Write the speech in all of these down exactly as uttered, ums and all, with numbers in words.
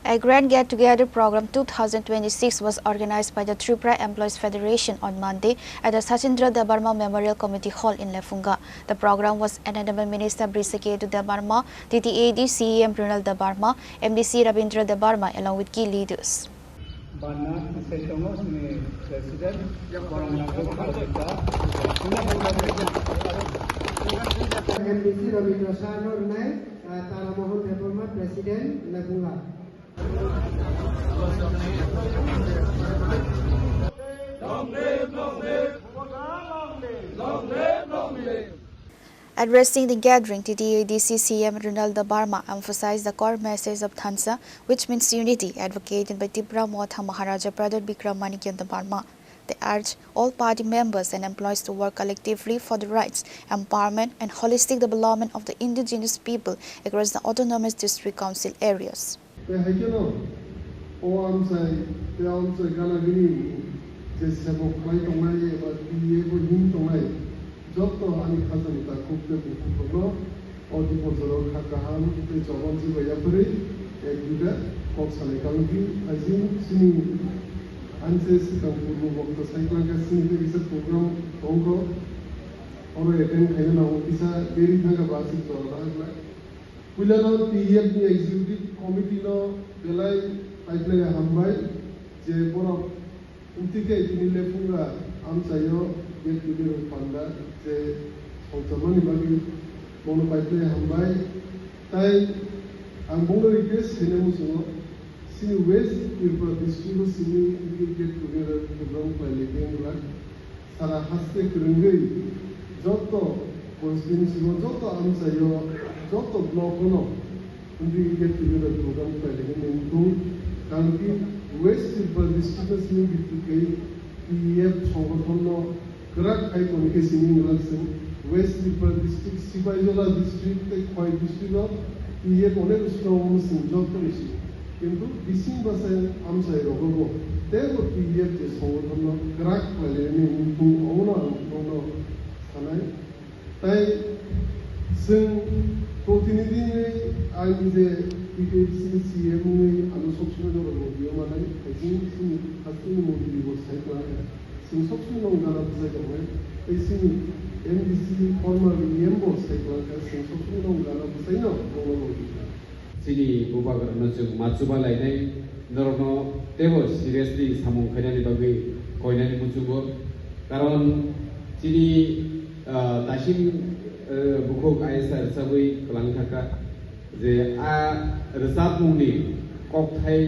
A grand get-together program two thousand twenty-six was organized by the Tripura Employees Federation on Monday at the Sachindra Debbarma Memorial Committee Hall in Lefunga. The program was attended by Minister Brisaketu Debbarma, T T A D C E M Ronald Debbarma, M D C Rabindra Debbarma, along with key leaders. Bana, President, M D C Rabindra Saha, Tara Mohan Debbarma, President, Lefunga. Addressing the gathering, T T A D C C M Ronald Debbarma emphasized the core message of Thansa, which means unity, advocated by Tipra Motha Maharaja Pradyot Bikram Manikya Debbarma. They urged all party members and employees to work collectively for the rights, empowerment, and holistic development of the indigenous people across the autonomous district council areas. Tei hai kheno o amchai tei amchai gana gini je sebok khlai tongnai eba T T A bo him tongnai, jotto ani khajani takhuk tei bukhukrokno o dipor jorao kha kaham tei choba jiba yapharwi ek duita kok salai kang di. Aijing chini anse swkang purbo bokto sai klang kha, chini tei kisa program tongkho, oro attend khaina nango, kisa deri thangkha ba aswk jora nahakla. Puilano T F ni executive committee no belai paiplai hambai je borok wngtwi khe tini Lefunga amchaio get together panda je songchamani bagwi bono paiplai hambai. Tai ang bono request khaina muchungo, chini West Tripura district o simi get together program khlai lai khe wngla. Sara haste kwrwngwi joto constituency o, joto amchaio, joto block o no wngwi get together program khlai laimani muchung. Karon ki West Tripura district no simi bithi khe T F songothon no kwrak khai tongwi khe simi wngla chwng West Tripura district Sipaijala district tei Khowai district o T F onek strong o chwng joto ni simi. Kintu bising bwsai amchai rogo bo teibo T D F je songothon no kwrak khlainani muitung omono ang nono sanai. Tai chwng protinidhi ni ani je T T C C M ni ano sokchwng no rwngwi manai, hai chini hasteni modi bo sai khlai. Chwng sokchwng no gana bwsai tongnai, tei chini M D C former E M bo sai khlai kha, chwng sokchwng no gana bwsai no rwngwi. Chini bubagrano chwng ma chuba lainai, norokno teibo seriously samung khainani bagwi koinani muchungo. Karon chini, ah, dasim, eh, bukhuk I S R rwchapwi kwlangwi thangkha je a rwchapmungni kokthai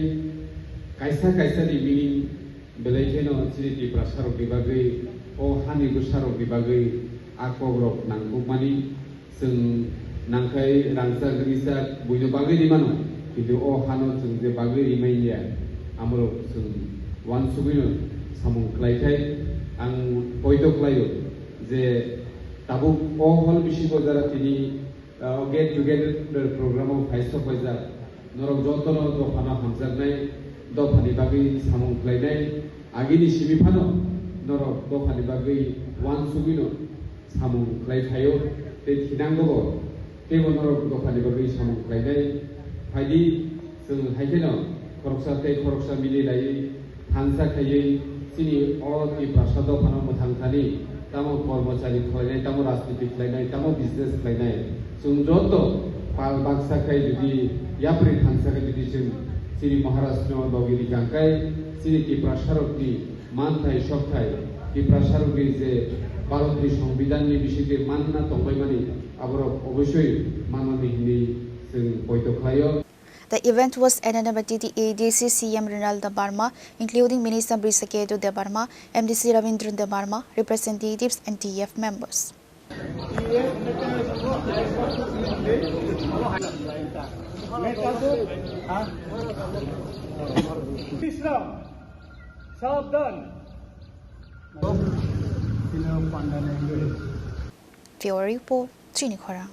kaisa kaisani meaning belai kheno chini Tiprasarokni bagwi, o hani bwsarokni bagwi a kokrok nangkukmani. Chwng nangkhai rangchak rijak buino bagwi rimano, kintu o hano chwng je bagwi rimanya, amorok chwng uansugwino samung khlaikhai. Ang poito khlaio je tabuk o hol bisingo jara tini, ah, get together program o phai sok paijak. Norok jotono dophano hamjaknai, dophani bagwi samung khlainai, agini simi phano norok dophani bagwi uansugwino samung khlai phaio tei thinango bo, teibo norok dophani bagwi samung khlainai. Phaidi, chwng hai kheno khoroksa tei khoroksa mili laiwi thansa khaiwi chini o Tiprasa dophano mwthang thani, tamo kormochari khlainai, tamo rajniti khlainai, tamo business khlainai, chwng joto pal baksa khai jodi yapri thansa khai jodi chwng chini Maharajno logi rikang khai chini Tiprasarokni manthai sokthai, Tiprasarokni je Bharatni Songbidanni bisingtwi manna tongbaimani, aborok oboisoi manmani hinwi chwng poito khlaio. The event was attended by T T A D C C M Ronald Debbarma, including Minister Brisaketu Debbarma, M D C Ravindra Debbarma, representatives and T F members. Bureau Report, Chini Khorang.